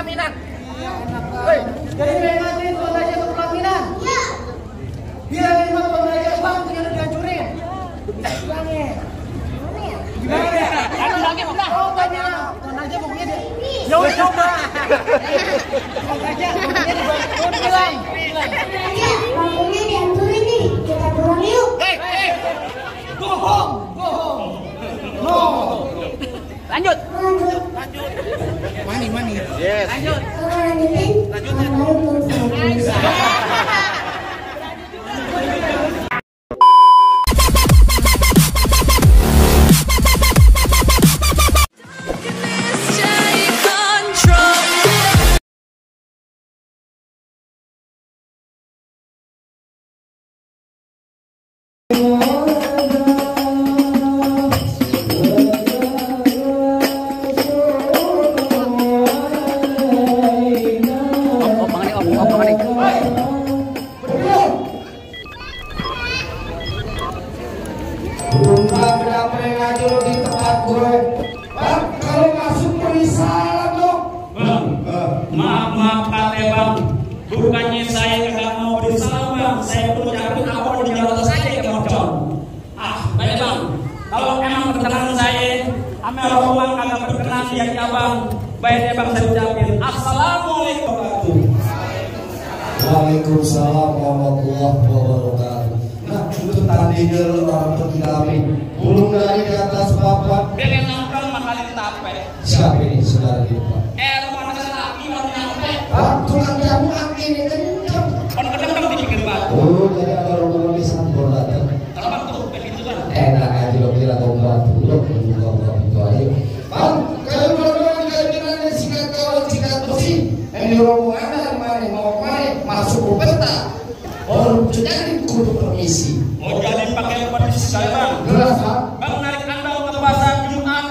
pelaminan. Hei, jadi pengen tuan aja ke pelaminan. Iya. Bilangin sama tuan aja bang, jangan dihancurin. Bilangin. Gimana ya? Bilangin udah. Oh tanya, tuan aja pokoknya dia. Ya udah coba. Tuan aja pokoknya dia bilang. Lampunya dihancurin nih, kita pulang yuk. Go home. No. Lanjut. Mani. Yes. Lanjut. Maaf Pak Bang, bukannya saya nggak mau beri salam Bang, saya ucapin apa di jalan saja ke Mocon. Baik Bang, kalau emang berkenan saya, amel ruang kagak berkenan ya Bang, baiknya Bang saya ucapin Assalamualaikum Waalaikumsalam warahmatullahi wabarakatuh. Nah, itu tandanya orang terkilami. Burung dari di atas papan. Dia nongkrong makalin tape. Siapa ini saudara kita? Rumah laki mau nyampe. Tulang jamu ini kencang. Kadang-kadang dibikin batu. Oh, jadi ada rombongan di sana datang. Kalau Bang tuh begitu kan. Enak aja lo kira kau batu lo buka itu aja. Bang, kalau rombongan kalian sikat kawan sikat besi. Ini rombongan dari mana mau kemana? Masuk ke peta. Oh, jadi kudu permisi. Mau jadi pakai permisi saya Bang. Jelas Bang. Bang menarik Anda ke pasar Jumat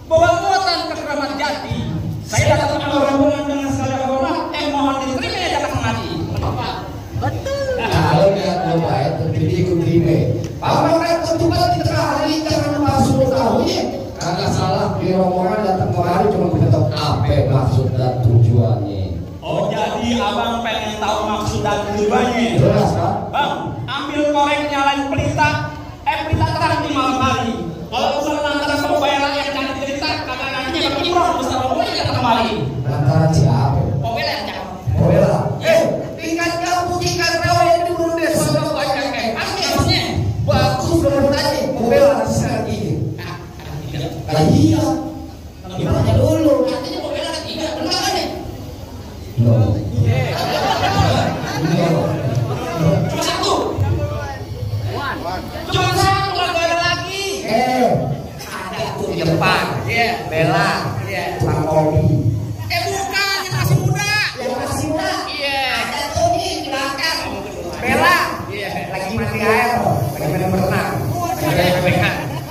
bawa muatan ke Keramat Jati. Saya datang ke rombongan dengan segala hormat. Mohon diterima ya datang mati. Betul. Kalau dia mau baik, tapi ikut terima. Paman itu juga di tengah hari jangan masuk tahunya. Karena salah di rombongan datang kemari cuma kita tahu apa maksud dan tujuannya. Oh jadi abang pengen tahu maksud dan tujuannya. Jelas Pak. Bang, ambil korek nyalain pelita. Pelita terang di malam hari. Kalau urusan antara pembayar yang jadi cerita, kagak nantinya bang Imron besar rombongan datang kembali. Antara siapa? Pokoknya yang jangan. Bela. Tingkat kamu tingkat kau yang dulu deh soal banyak kayak Maksudnya, bagus belum tadi membela sekali ini. Iya. Gimana dulu? artinya pokoknya ketiga, benar kan ya? No. Cuma satu. Cuma satu nggak ada lagi. Ada tuh di depan. Bela. Pak Kobi. Bukan yang masih muda. Yang masih muda. Iya. Ada tuh di belakang. Bela. Lagi mandi air. Lagi main berenang.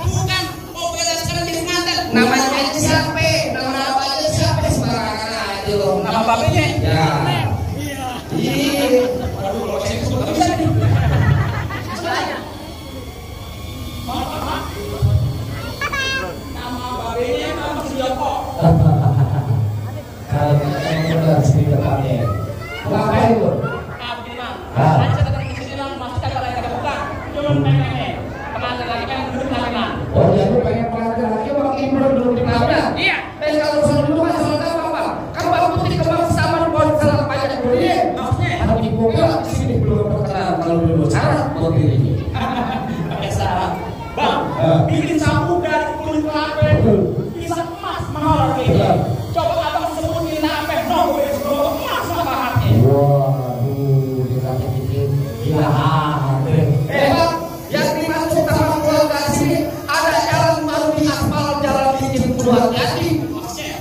Bukan, mau bela sekarang jadi mantan. Namanya aja siapa? Nama apa aja siapa? Sembarangan aja loh. Nama babenya. Ya. Iya. Aduh, kalau saya sebut nggak bisa nih. Nama babenya Mas Joko. Kalau kita udah di depannya. Ngapain lu? Abdi Bang. Tadi saya datang ke sini Bang, masih kagak lain kagak bukan. Cuma pengen pengantin lagi pengen duduk pelaminan. Oh, jadi pengen pengantin laki Bang Imron dulu di pelaminan? Iya. Dan kalau soal dulu kan soal apa? Kan Bang Putri kembang sama di pohon salah pajak dulu ya. Maksudnya Kalau di mobil di sini belum terkenal kalau belum syarat mobil ini. pakai syarat. Bang, bikin sapu dari kulit kelapa. Bisa emas mahal kayak gini. Coba abang sebutin apa? No, emas mahal. Waduh, dikasih bikin gila hati. Bang, yang dimaksud sama keluarga sini ada jalan baru di aspal jalan bikin keluar jadi.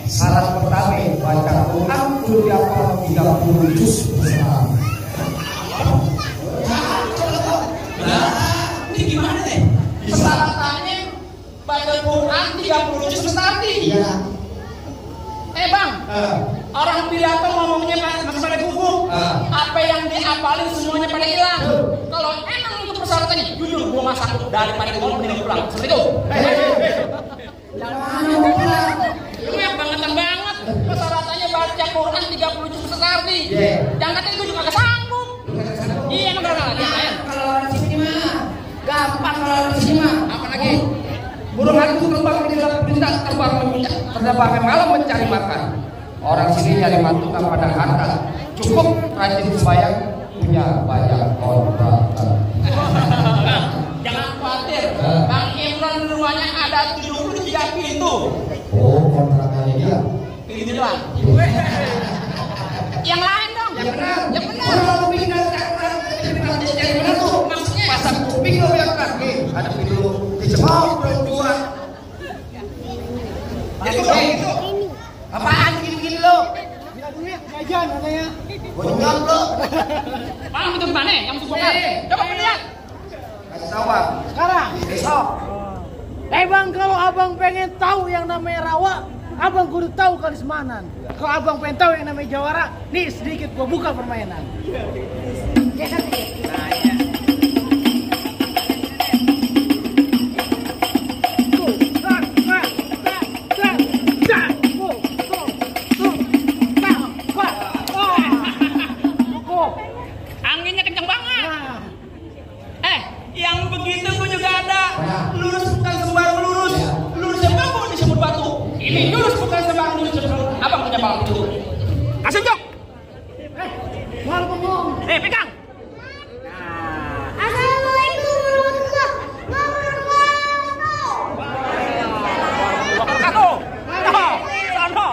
Syarat pertama baca Quran kudu dihafal 30 juz bersama. Ini gimana nih? Persyaratannya baca Quran 30 juz tadi. Iya. Bang, orang pidato ngomongnya masih pada gugup. Apa yang diapalin semuanya pada hilang. Kalau emang itu persyaratannya, jujur gua nggak sanggup daripada itu mending pulang. Seperti itu. Jangan pulang. Lu yang bangetan banget. Persyaratannya baca Quran 30 juz sekali. Iya. Jangan katanya gue juga gak sanggup. Iya emang gak lain. Kalau orang sini mah gampang, kalau orang sini mah. Apa lagi? Burung hantu terbang di dalam bintang, terbang malam mencari makan. Orang sini nyari mantu nggak pada harta, cukup rajin sembahyang, punya banyak kontrakan. Jangan khawatir, Bang Imran di rumahnya ada 73 pintu. Oh, kontrakannya dia. Pintu doang. Yang lain dong. Yang benar. Yang benar. Kalau bikin yang benar tuh, Maksudnya pasang kuping lo yang kaki, ada pintu di Jepang, dua. Jadi itu apaan gini-gini lo? Bila duit, jajan katanya. Bonyol lo. Bang itu mana? Yang masuk coba lihat. Kasih tahu Bang. Sekarang. Besok. Bang, kalau abang pengen tahu yang namanya rawa, abang kudu tahu Kalismanan. Kalau abang pengen tahu yang namanya jawara, nih sedikit gua buka permainan. Geser dikit. Nah, ya. Anginnya kencang banget. Nah, Yang begitu gue juga ada. Lurus bukan sembarang lurus. Lurus yang bagus di semut batu. Ini lurus bukan sembarang lurus. Abang punya bang itu. Kasih jok. mau ngomong. Pegang. Assalamualaikum warahmatullahi wabarakatuh. Satu. Satu.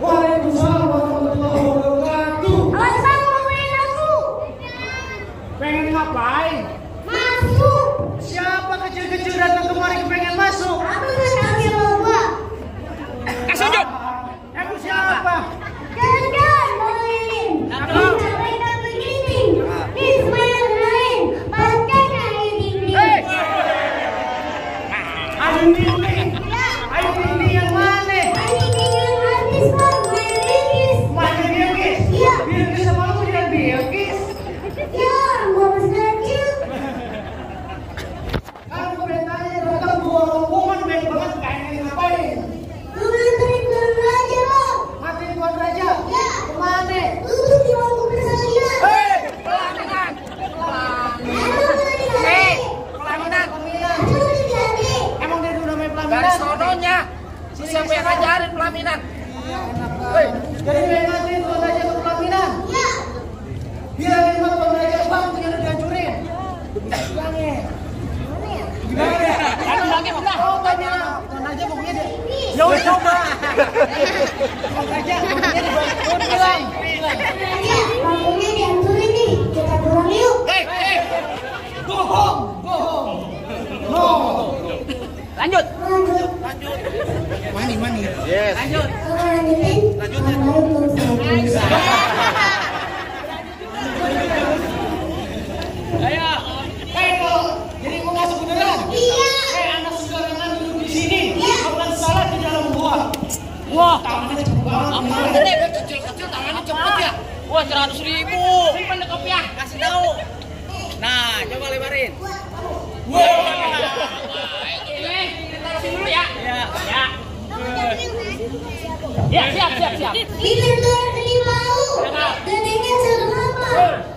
Waalaikumsalam warahmatullahi wabarakatuh. Assalamualaikum. Pengen ngapain? Masuk. Siapa kecil-kecil datang kemari pengen masuk? Aku nggak tahu bawa. Kasih jok. Aku siapa? Jangan main. Mereka begini. Bismillahirrahmanirrahim. Pakai air dingin. Ayo dinding. Ayo dinding yang mana? Air dingin artis Bang Bilikis. Mana Bilqis? Iya. Bilqis sama lu jadi Bilqis. Ya, mau belajar. Kamu perintahnya datang dua rombongan baik banget pengen ngapain? Lu nganterin Tuan Raja, Bang. Matiin Tuan Raja. Ya. Kemana? Duduk di bangku bersama. Pelaminan. Emang udah diganti? Pelaminan. Emang udah diganti? Emang dia dulu namanya pelaminan? Dari sononya, si siapa yang ngajarin pelaminan? Jadi pengen nganterin Tuan Raja ke pelaminan. Ya. Bilangin sama Tuan Raja, bang, jangan dihancurin. Bilangin. Gimana ya? Satu lagi udah. Oh, tanya. Tuan Raja pokoknya dia. Ya udah coba. Tuan Raja pokoknya dia bilang. Ya, bangkunya dihancurin nih. Kita pulang yuk. Go home. Go home. No. Lanjut. Lanjut. Mani. Lanjut. Lanjutin. Waalaikumsalam. Ayo. Jadi mau masuk beneran? Iya. Anak sembarangan duduk di sini. Iya. Bukan salah di dalam gua. Wah, tangannya cepet banget. Ini kecil-kecil tangannya cepet ya. Wah 100.000. Simpan di kopiah. Kasih tahu. Nah, coba lebarin. Wah. Ini kita taruh sini dulu ya. Ya. Ya, siap. Bikin Tuan Geni mau. Gedenya serem apa?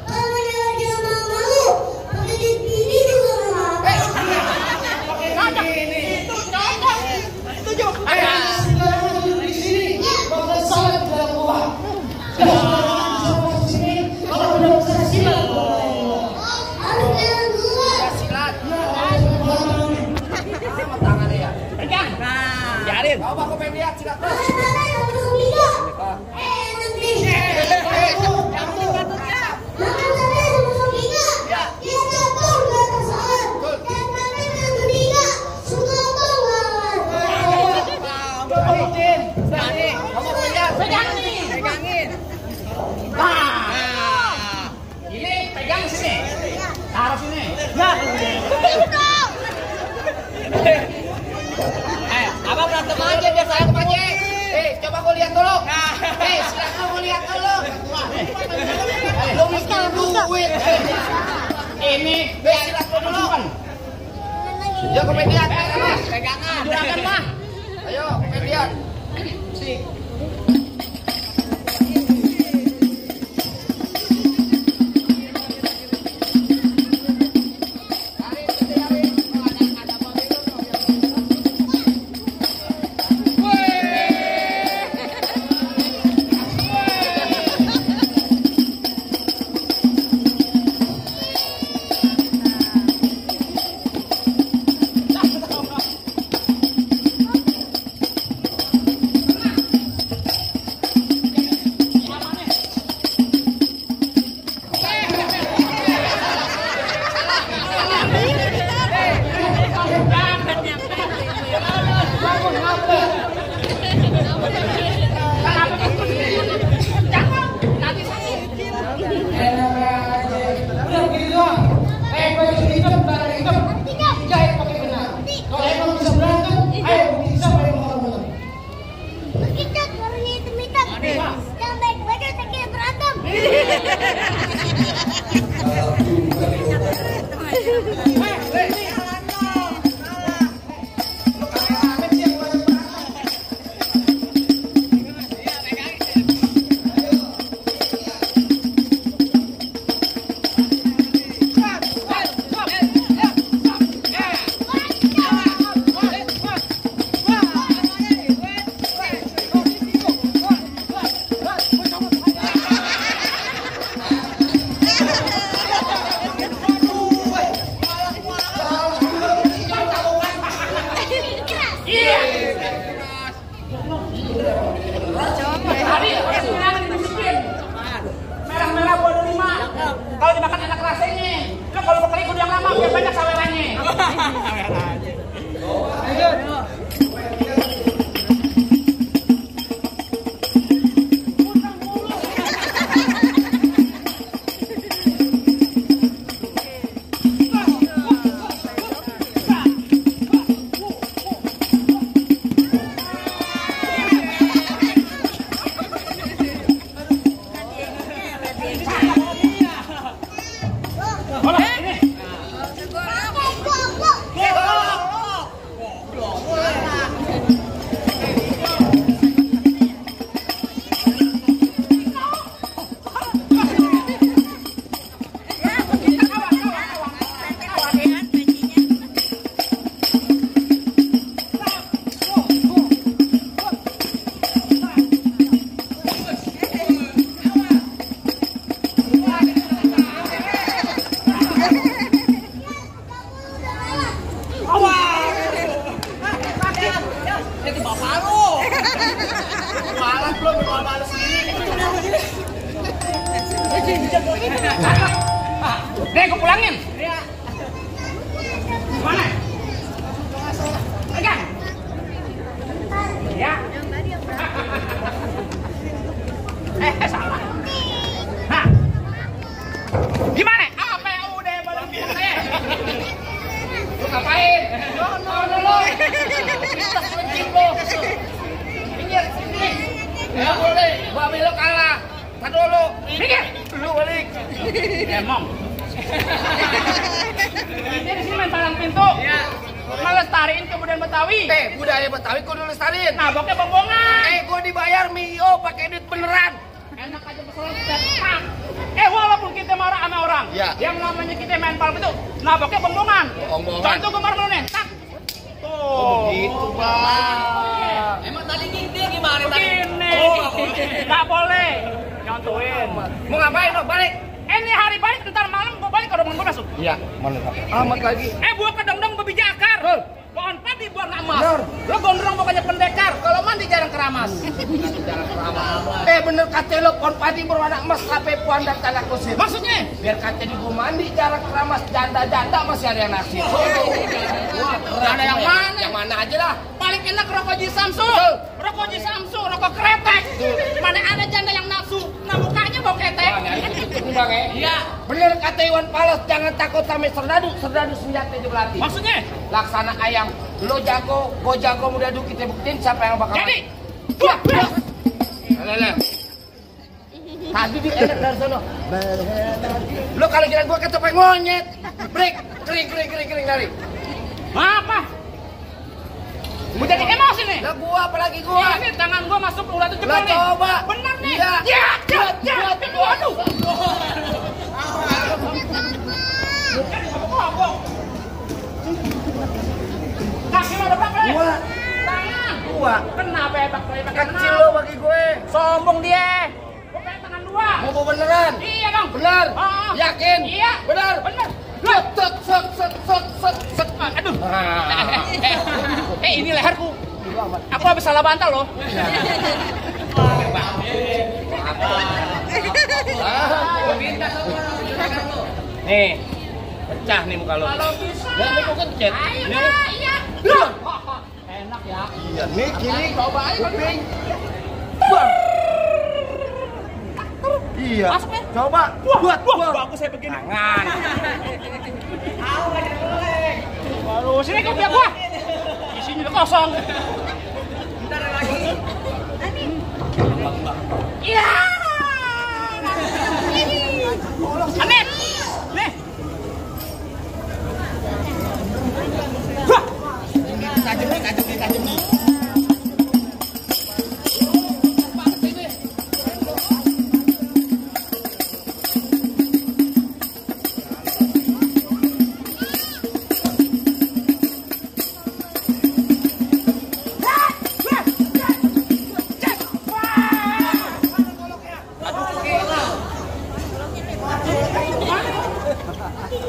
Kalau dia aja mau mau. Pakai di sini juga nggak apa-apa. Itu cocok. Setuju. Anak sembarangan duduk di sini. Bukan salah di dalam gua. Sembarangan bisa masuk sini. Kalau udah bisa silat. Harus jalan dulu. Silat. Pegang. Biarin. Kau aku pengen lihat silat. Mana yang belum bisa? Nanti. Makan sampai belum bisa. Dia jatuh di atas alat. Dan kami belum bisa. Suka banget. Coba izin. Kamu mau lihat? Pegang nih. Pegangin. Nah. Ini pegang sini. Taruh sini. Ya. Abang berantem aja biar saya kepancing. Coba kau lihat dulu. Silakan kau lihat dulu. Lu mesti duit. Ini Silakan dulu. Ya kau pengen lihat. Pegangan. juragan mah. Ayo, kau pengen lihat. Merah-merah buat 5. Kalau dimakan enak rasanya. Lo kalau mau kering yang lama biar banyak sawerannya. Nih, gue pulangin. Iya. Mana? Pegang. Ya. Salah. Hah. Gimana? Apa yang udah balik dia? Lu ngapain? Lo. Kita selenting lo. Minggir, sini. Ya boleh. Gua ambil lo kalah. Tar dulu. Minggir. Lu balik. Emang. Ini di sini main palang pintu. Iya. Melestariin kebudayaan Betawi. Budaya Betawi kudu lestariin. Nah, bokeh bongbongan. Gua dibayar mio pakai duit beneran. Enak aja masalah cetak. Walaupun kita marah sama orang, ya. Yang namanya kita main palang pintu. Nah, bokeh bongbongan. Contoh gemar lu nih. Tak. Tuh. Gitu, Bang. Emang tadi dia gimana tadi? Begini. Nggak boleh. Contohin. Mau ngapain lo? Balik. Ini hari balik, ntar malam gua balik ke rumah gua masuk. Iya, mana amat lagi. Buah kedong-dong babi jakar. Pohon padi buah ngamas. Bener. Lo gondrong bukannya pendekar. Kalau mandi jarang keramas. Jarang keramas. Bener kata lo pohon padi berwarna emas sampai puan dan tanda kusir. Maksudnya? Biar kata di gua mandi jarang keramas, janda-janda masih ada yang naksir. Ada yang mana? Yang mana aja lah. Paling enak rokok Ji Samsu. Rokok Ji Samsu, rokok kretek. Mana ada janda yang nafsu. Nah mukanya bau ketek. Bang, iya. Bener kata Iwan Fals, jangan takut sama serdadu senjata itu berlatih. Maksudnya? Laksana ayam, lo jago, gue jago, mudah dulu kita buktiin siapa yang bakal. Jadi, tadi enak dari sana. Lo kalau kira gue ketopeng monyet, break, kering lari. apa? Mau jadi emosi nih? Lah gua apalagi gua? Ini tangan gua masuk ular itu Lah jebol nih. coba. Bener nih. Iya. Ya. Waduh. Kaki lo depan nih. Gua. Tangan. Gua. Kenapa ya pakai Kecil lo bagi gue. Sombong dia. Gua pakai tangan dua. Mau beneran? Iya dong. Bener? Yakin? Iya. Bener? Set. Aduh. Ini leherku. Aku habis salah bantal loh. Nih, pecah nih muka lo. Kalau bisa. Ya, ini kok kencet. Iya. Enak ya. Iya, nih kiri. Coba aja kuping. Iya. Masuk ya? Coba. Wah, bagus saya begini. Tangan. Waduh, sini kau biar gua. Isinya udah kosong. Iya.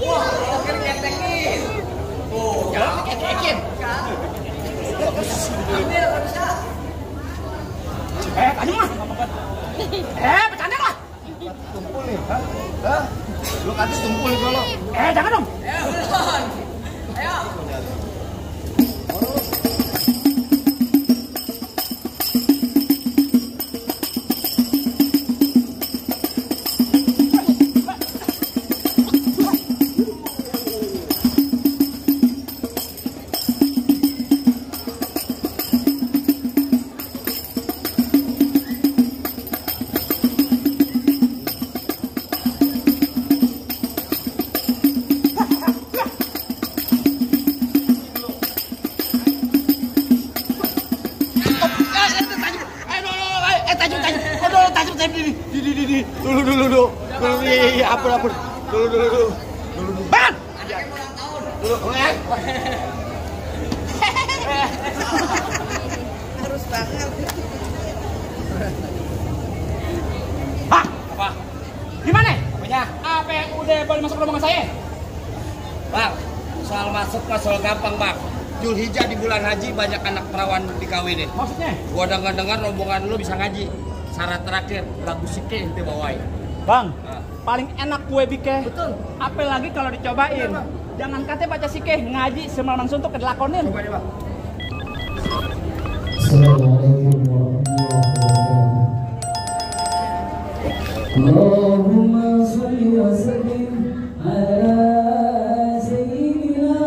Wah, oke ketekin. Tuh, jangan ketekin. Tanya mah. Bercanda lah. Tumpul nih, hah? Lu kasih tumpul nih kalau. Jangan dong. Ayo. Dulu. Iya, ampun. Dulu. Ban! Dulu. Harus banget. Hah? Apa? Gimana? Apanya? Apa yang udah boleh masuk rombongan saya? Bang, soal masuk mah soal gampang, Bang. Julhijjah di bulan haji banyak anak perawan dikawinin. Maksudnya? Gua dengar rombongan lu bisa ngaji. Syarat terakhir lagu sike itu bawain. Bang, Nah. paling enak kue bike. Betul. Apalagi kalau dicobain. Jangan katanya baca sikeh, ngaji semalaman suntuk ke dilakonin. Coba deh, Bang. Assalamualaikum warahmatullahi wabarakatuh. Allahumma shalli wa sallim ala sayyidina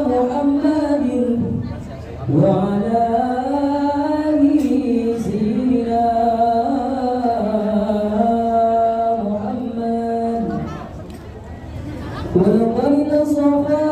Muhammadin wa ala ali sayyidina Muhammad. Wa laqad nasafa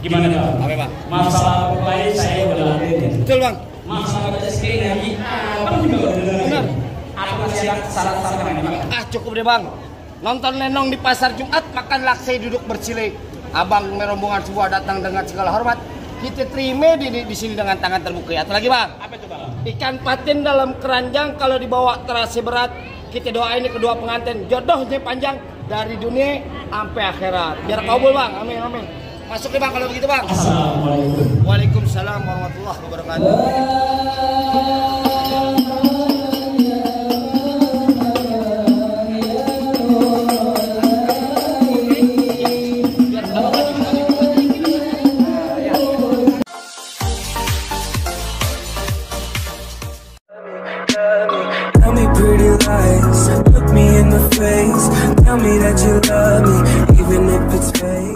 Gimana dong? Apa, Bang? Masalah lain saya udah lakuin. Betul, Bang. Masalah baca sikeh ngaji, abang juga udah dengerin. Benar. Aku kasih saran-saran ini, Bang. Cukup deh, Bang. Nonton lenong di pasar Jumat, makan laksai duduk bercile. Abang merombongan sebuah datang dengan segala hormat. Kita terima di sini dengan tangan terbuka. Atau lagi, Bang? Apa itu, Bang? Ikan patin dalam keranjang kalau dibawa terasa berat. Kita doain kedua pengantin jodohnya panjang dari dunia sampai akhirat. Biar kabul, Bang. Amin, amin. Masuk deh, Bang, kalau begitu, Bang. Assalamualaikum. Waalaikumsalam warahmatullahi wabarakatuh. Tell me pretty lies, look me in the face. Tell me that you love me, even if it's fake.